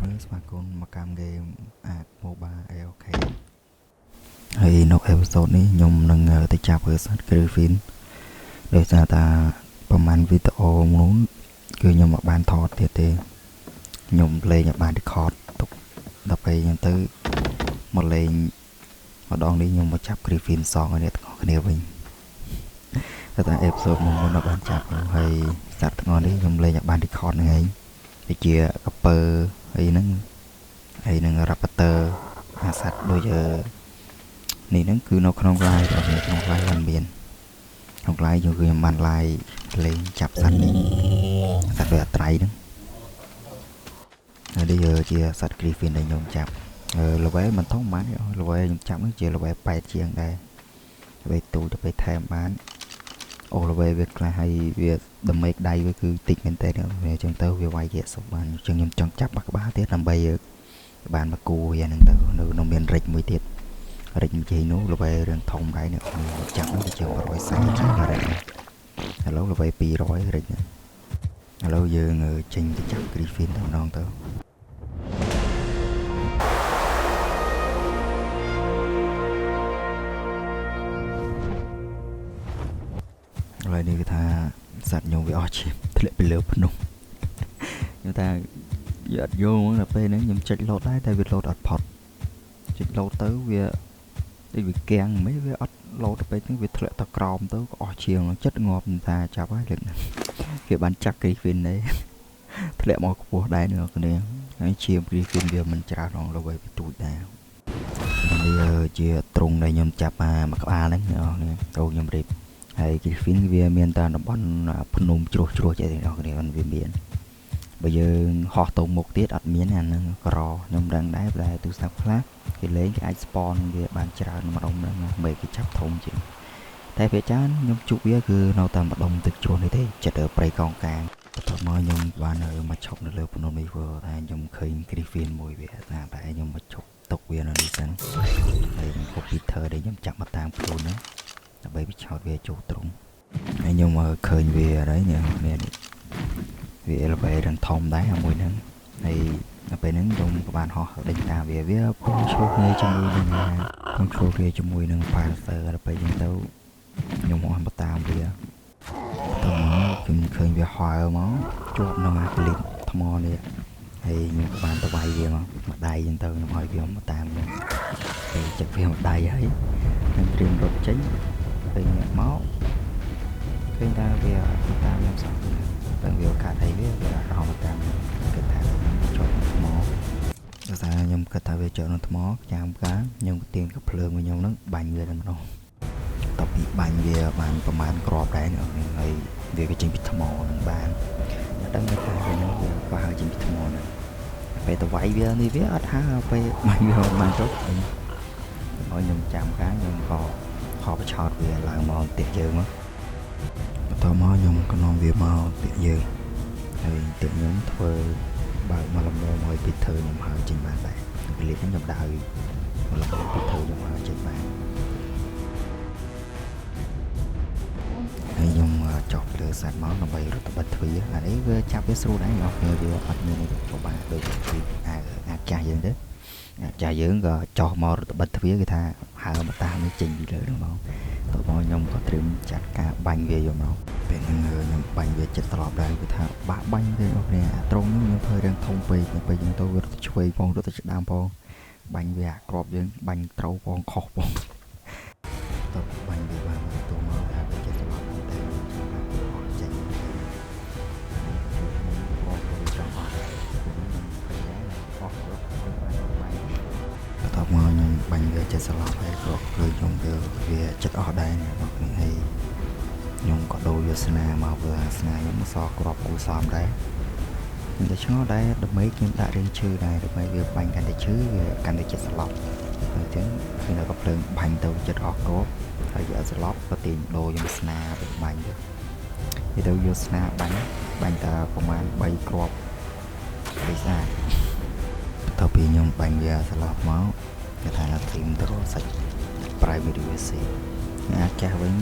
គ្នាស្វាគមន៍មកកាន់ហ្គេម Ark Mobile AOK ហើយនៅ episode នេះខ្ញុំនឹងទៅចាប់សត្វ Griffin ដោយសារតាប្រហែលវីដេអូមុនគឺខ្ញុំអត់បានថតទៀតទេខ្ញុំលេងអត់បាន record ទុកដល់ពេលខ្ញុំទៅមកលេងម្ដងនេះខ្ញុំមកចាប់ Griffin សងឲ្យអ្នកទាំងអស់គ្នាវិញតែតា episode មុនមុនអត់បានចាប់ហើយសត្វទាំងអស់នេះខ្ញុំលេងអត់បាន record ហ្នឹងឯងដូចជាកពើអីហ្នឹងហើយនឹង Raptor អាសត្វដូចនេះហ្នឹងគឺនៅក្នុង live ដល់ក្នុង live បានមានក្នុង live យើងគឺខ្ញុំបាន live លេងចាប់សត្វនេះសត្វដូចអត្រៃហ្នឹងហើយនេះជាសត្វ Griffin ដែលខ្ញុំចាប់ level មិនធំប៉ុន្មានទេ level ខ្ញុំចាប់ហ្នឹងជា level 8ជាងដែរ level ទូទៅពេលថែមបានអូ level វាខ្លះហើយវា damage ដៃវាគឺតិចមែនតើអញ្ចឹងទៅវាវាយជាសុខបានអញ្ចឹងខ្ញុំចង់ចាប់បាក់ក្បាលទៀតដើម្បីបានមកគូវាហ្នឹងទៅនៅមានរិចមួយទៀតរិចមួយជ័យនោះ level រឿងធំដែរនេះចាប់ហ្នឹងទៅជា140ជាងរិចឥឡូវ level 200រិចឥឡូវយើងចេញទៅចាប់ Griffin តែម្ដងទៅឥឡូវនេះគឺថាសត្វខ្ញុំវាអស់ឈាមធ្លាក់ពីលើភ្នំខ្ញុំថាវាអត់យល់ហ្មងដល់ពេលហ្នឹងខ្ញុំចុចលោតដែរតែវាលោតអត់ផុតចុចលោតទៅវាដូចវាគាំងមិនវាអត់លោតទៅពេលហ្នឹងវាធ្លាក់ទៅក្រោមទៅក៏អស់ឈាមចិត្តងាប់ថាចាប់ហើយលើកហ្នឹងគេបានចាប់ Griffin ដែរធ្លាក់មកខ្ពស់ដែរអ្នកគ្នាហើយឈាម Griffin វាមិនច្រើនរងលើវាទូចដែរនេះជាទ្រុងដែលខ្ញុំចាប់មកក្បាលហ្នឹងអ្នកគ្នាចូលខ្ញុំរៀបហើយ Griffin វាមានតែតំបន់ភ្នំជ្រោះជ្រោះចេះអ្នកគ្នាវាមានបើយើងហោះទៅមុខទៀតអត់មានអាហ្នឹងក្រខ្ញុំដឹងដែរតែទូរស័ព្ទខ្លះគេលេងគេអាច spawn វាបានច្រើនម្ដុំហ្នឹងមេគេចាប់ធំជាងតែពេលច្រើនខ្ញុំជួបវាគឺនៅតែម្ដុំទឹកជ្រោះនេះទេចិត្តព្រៃកោងកាងបន្ទាប់មកខ្ញុំបានមកឈប់នៅលើភ្នំនេះព្រោះថាខ្ញុំឃើញ Griffin មួយវាថាតែខ្ញុំមកឈប់ទុកវានៅនេះសិនហើយខ្ញុំ computer ដែលខ្ញុំចាប់មកតាមខ្លួនណាដើម្បីវាឆោតវាចូលទ្រុងហើយខ្ញុំឃើញវាហើយនេះនេះវា level រឹងធំដែរមួយហ្នឹងហើយដល់ពេលហ្នឹងខ្ញុំក៏បានហោះដេញតាមវាវាពងឆ្លោះគ្នាជាមួយនឹងពងឆ្លោះគ្នាជាមួយនឹង Parser ដល់ពេលហ្នឹងទៅខ្ញុំហោះមកតាមវាទៅមកខ្ញុំឃើញវាហើមកជាប់នឹងអាក្លីបថ្មនេះហើយខ្ញុំក៏បានទៅវាយវាមកមួយដៃហ្នឹងទៅខ្ញុំឲ្យវាមកតាមខ្ញុំពេលចិត្តវាមួយដៃហើយខ្ញុំត្រៀមរត់ចេញពេលងាកមកឃើញថាវាអត់មកតាមខ្ញុំសោះតែវាកាត់អីវាវាអត់រហមកតាមខ្ញុំគិតថាជាប់ថ្មដោយសារខ្ញុំគិតថាវាជាប់នឹងថ្មចាំកាខ្ញុំទាញកាភ្លើងរបស់ខ្ញុំហ្នឹងបាញ់វាតែម្ដងតពីបាញ់វាបានប្រហែលគ្រាប់ដែរអ្នកនេះហើយវាក៏ចេញពីថ្មហ្នឹងបានអត់ដឹងថាវាហ្នឹងវាក៏ហើចេញពីថ្មហ្នឹងពេលទៅវាយវានេះវាអត់ហើពេលបាញ់វាបានទៅឲ្យខ្ញុំចាំកាខ្ញុំក៏ខបឆោតវាឡើងមកផ្ទះយើងមកបន្ទាប់មកខ្ញុំក៏នាំវាមកផ្ទះយើងហើយផ្ទះខ្ញុំធ្វើបើកមកលំមឲ្យពីធ្វើខ្ញុំហើចេញបានដែរកលិបខ្ញុំដៅមកលំមពីធ្វើខ្ញុំហើចេញបានហើយខ្ញុំចុះលើសត្វមកដើម្បីរត់ទៅបិទទ្វារអានេះវាចាប់វាស្រួលដែរអ្នកគ្នាវាអត់មានអីពិបាកដូចអាចាស់យើងទេអាចាស់យើងក៏ចុះមករត់ទៅបិទទ្វារគេថាហើមកតាមនេះចេញពីលើហ្នឹងមកតោះមកខ្ញុំក៏ត្រៀមចាត់ការបាញ់វាយកមកពេលហ្នឹងខ្ញុំបាញ់វាចិត្តត្រឡប់ដែរគឺថាបាក់បាញ់ទេអ្នកគ្នាអាត្រង់ហ្នឹងខ្ញុំធ្វើរឿងធំពេកពេលហ្នឹងទៅវារត់ទៅឆ្វេងផងរត់ទៅស្ដាំផងបាញ់វាអាក្របយើងបាញ់ត្រូវផងខុសផងតោះបាញ់វាបានមកទៅមកថាវាចិត្តត្រឡប់តែចាំបាច់អស់ចេញចង់អស់អស់បន្ទាប់មកខ្ញុំបាញ់វាចិត្តស្លាប់ហើយក៏ឃើញខ្ញុំវាចិត្តអស់ដែរអ្នកនរគ្នាហើយខ្ញុំក៏ដូរយកស្នាមកព្រោះស្នាខ្ញុំសក្របគូសំដែរខ្ញុំតែឆ្ងល់ដែរដើម្បីខ្ញុំដាក់រឿងឈឺដែរដើម្បីវាបាញ់កាន់តែឈឺវាកាន់តែចិត្តស្លាប់អញ្ចឹងឃើញដល់ក៏ភ្លើងបាញ់ទៅចិត្តអស់គ្រាប់ហើយវាអត់ស្លាប់ក៏ទាញដូរខ្ញុំស្នាទៅបាញ់ទៅទៅយកស្នាបាញ់បាញ់តែប្រហែល3គ្រាប់បីស្អាតបន្ទាប់ពីខ្ញុំបាញ់វាស្លាប់មកគេថាត្រៀមទៅរកសាច់ primary VC អាចាស់វិញ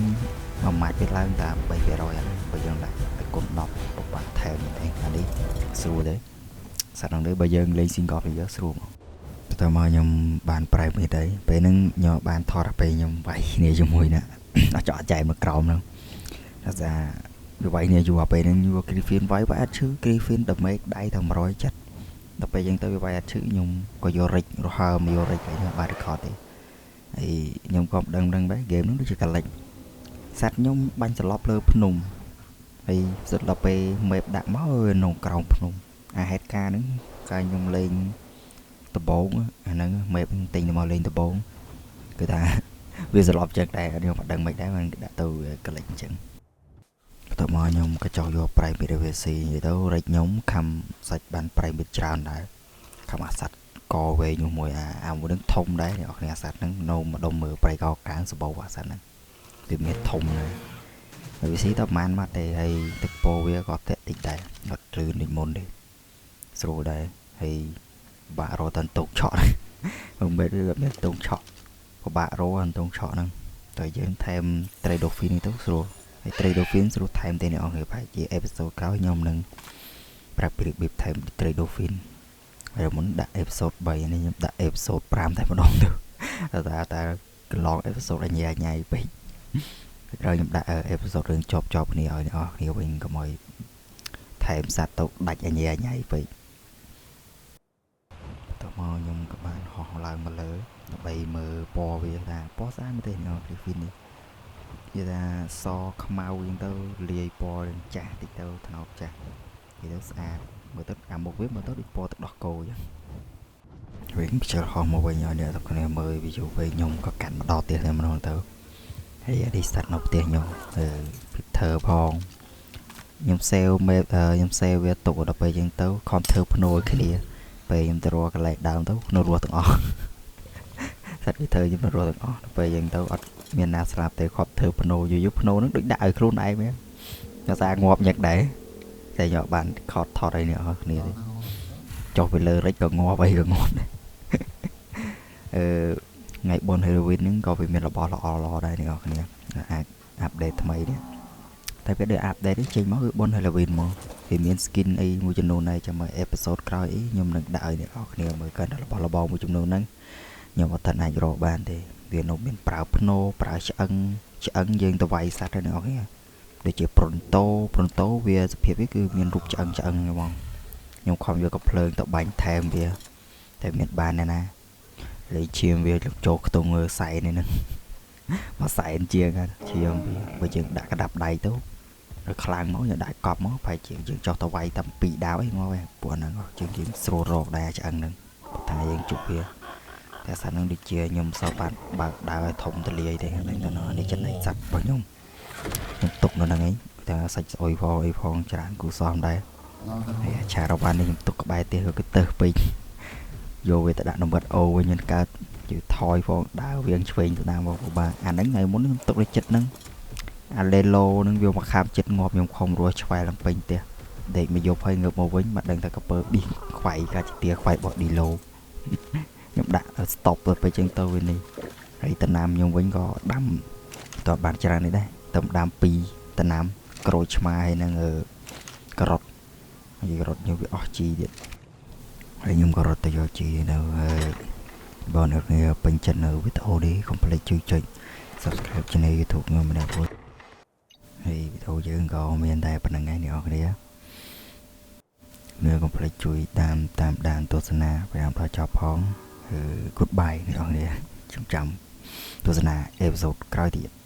មួយម៉ាត់វាឡើងតែ3%ហ្នឹងបើយើងដាក់ទៅគុណ10ពិបាកថែមទេអានេះស្រួលទេ សត្វហ្នឹងទេបើយើងលេង single player ស្រួលមកតែមកខ្ញុំបានប្រែមីតអីពេលហ្នឹងខ្ញុំបានថតដល់ពេលខ្ញុំវាយគ្នាជាមួយណាអត់ចောက်ចែកមកក្រោមហ្នឹងថាថាវាវាយគ្នាយូរពេលហ្នឹងយូរ Griffin វាយវាយអត់ឈឺ Griffin damage ដៃតែ170ដល់ពេលយើងទៅវាវាយអត់ឈឺខ្ញុំក៏យករិចរហើមយករិចអីហ្នឹងបាន record ទេហើយខ្ញុំក៏មិនដឹងដែរ game ហ្នឹងដូចជាកលិចសត្វខ្ញុំបាញ់សន្លប់លើភ្នំហើយសិតដល់ពេល map ដាក់មកនៅក្រោមភ្នំអាហេតុការណ៍ហ្នឹងកាលខ្ញុំលេងដំបងអាហ្នឹង map ទិញទៅមកលេងដំបងគឺថាវាសន្លប់ចឹងដែរខ្ញុំអត់ដឹងមិនដែរมันដាក់ទៅកលិចអញ្ចឹងបន្ទាប់មកខ្ញុំក៏ចោះយក Primate VC និយាយទៅរិចខ្ញុំខំសាច់បាន Primate ច្រើនដែរខំអាសត្វកវែងនោះមួយអាមួយនឹងធំដែរអ្នកនរអាសត្វហ្នឹងនៅម្ដុំមើលប្រៃកកាងសបោអាសត្វហ្នឹងវាមានធំដែរហើយវាស៊ីទៅប្រហែលម៉ាត់ទេហើយទឹកពោវាក៏តាក់តិចដែរអត់លឿនដូចមុនទេស្រួលដែរហើយបាក់រកតន្ទុកឆក់មិនមែនវាមានតុងឆក់ពិបាករកអន្ទងឆក់ហ្នឹងតែយើងថែមត្រី dolphin នេះទៅស្រួលហើយត្រី dolphin ស្រួលថែមទេអ្នកអង្គប្រហែលជា episode ក្រោយខ្ញុំនឹងប្រាប់ពីរបៀបថែមត្រី dolphin ហើយមុនដាក់ episode 3នេះខ្ញុំដាក់ episode 5តែម្ដងទៅតែតែកន្លង episode អញញ៉ៃពេកក្រោយខ្ញុំដាក់ episode រឿងជាប់ជាប់គ្នាឲ្យអ្នកនរគ្នាវិញកុំឲ្យថែមសត្វទៅដាច់អញញ៉ៃពេកតមកខ្ញុំក៏បានហោះឡើងមកលើដើម្បីមើលពណ៌វាថាពណ៌ស្អាតមែនទេអ្នក Griffin នេះនិយាយថាសខ្មៅអញ្ចឹងទៅលាយពណ៌នឹងចាស់តិចទៅថ្នោតចាស់និយាយទៅស្អាតមើលទៅអាមុខវាមើលទៅដូចពណ៌ទឹកដោះគោអញ្ចឹងវិញខ្ជិលហោះមកវិញឲ្យអ្នកទាំងគ្នាមើលវីដេអូវិញខ្ញុំក៏កាន់មកដល់ផ្ទះតែម្ដងទៅហើយអានេះសត្វនៅផ្ទះខ្ញុំ Peter ផងខ្ញុំ save map ខ្ញុំ save វាទុកដល់ពេលអញ្ចឹងទៅខំធ្វើភ្នោឲ្យគ្នាពេលខ្ញុំទៅរកកន្លែងដើមទៅនៅរស់ទាំងអស់សត្វវាធ្វើខ្ញុំនៅរស់ទាំងអស់ដល់ពេលអញ្ចឹងទៅអត់មានណាស្លាប់ទេគាត់ធ្វើភ្នោយូរយូរភ្នោហ្នឹងដូចដាក់ឲ្យខ្លួនឯងមែនតែសារងាប់ញឹកដែរតែយកបានខត់ថតអីនេះអស់គ្នាទេចុះពីលើរិចក៏ងាប់អីក៏ងាប់ដែរអឺថ្ងៃបុណ្យ Halloween ហ្នឹងក៏វាមានរបស់ល្អល្អដែរអ្នកនរគ្នាអាច update ថ្មីនេះតែពេលដូច update នេះចេញមកគឺបុណ្យ Halloween មកវាមាន skin អីមួយចំនួនដែរចាំមើល episode ក្រោយអីខ្ញុំនឹងដាក់ឲ្យអ្នកនរគ្នាមើលកាន់របស់របរមួយចំនួនហ្នឹងខ្ញុំអត់ទាន់អាចរកបានទេវានៅមានប្រើភ្នោប្រើឆ្អឹងឆ្អឹងយើងទៅវាយសត្វហ្នឹងអ្នកនរគ្នាដូចជា Pronto Pronto វាសភាពវាគឺមានរូបឆ្អឹងឆ្អឹងហ្មងខ្ញុំខំយកកំភ្លើងទៅបាញ់ថែមវាតែមានបានដែរណាលេឈាមវាចូលខ្ទង់សែននេះហ្នឹងមួយសែនជាងឈាមវាបើយើងដាក់ក្តាប់ដៃទៅខ្លាំងមកយើងដាក់កប់មកប្រហែលជាយើងចោះទៅវាយតាមពីរដាវអីងាប់ឯងពួកហ្នឹងយើងយើងស្រួលរកដែរឆ្អឹងហ្នឹងថាយើងជប់វាតែសត្វហ្នឹងដូចជាខ្ញុំសោះបានបើកដាវឲ្យធំទលាយទេហ្នឹងទៅនេះចំណៃសត្វរបស់ខ្ញុំខ្ញុំទុកនៅហ្នឹងឯងថាសាច់ស្អុយផងអីផងច្រើនគូសមដែរហើយឆារ៉ានេះខ្ញុំទុកក្បែរផ្ទះក៏ទៅពេកយកវាទៅដាក់នំវិតអូវិញមិនកើតជឿថយផងដើរវៀងឆ្វេងទៅតាមមកបាទអាហ្នឹងថ្ងៃមុនខ្ញុំទុកនៅចិត្តហ្នឹងអាលេឡូហ្នឹងវាមកខាបចិត្តងាប់ខ្ញុំខំរស់ឆ្វែលឡើងពេញផ្ទះដេកមកយប់ហើយងើបមកវិញមកដឹងតែកពើឌីខ្វៃកាជាទាខ្វៃរបស់ឌីឡូខ្ញុំដាក់ stop ទៅពេលចឹងទៅវិញនេះហើយតំណាំខ្ញុំវិញក៏ដាំតើបានច្រើននេះដែរតែដាំ2តំណាំក្រូចឆ្មាហើយនឹងការ៉ុតហើយការ៉ុតខ្ញុំវាអស់ជីទៀតហើយខ្ញុំក៏រត់ទៅយកជីនៅបងអ្នកគ្នាពេញចិត្តនៅវីដេអូនេះកុំភ្លេចជួយចុច Subscribe Channel YouTube ខ្ញុំម្នាក់មួយហើយវីដេអូយើងក៏មានតែប៉ុណ្្នឹងឯងអ្នកនរគ្នាអ្នកកុំភ្លេចជួយតាមតាមដានទស្សនាព្យាយាមដល់ចប់ផងគឺ Goodbye អ្នកនរគ្នាចាំចាំទស្សនា episode ក្រោយទៀត។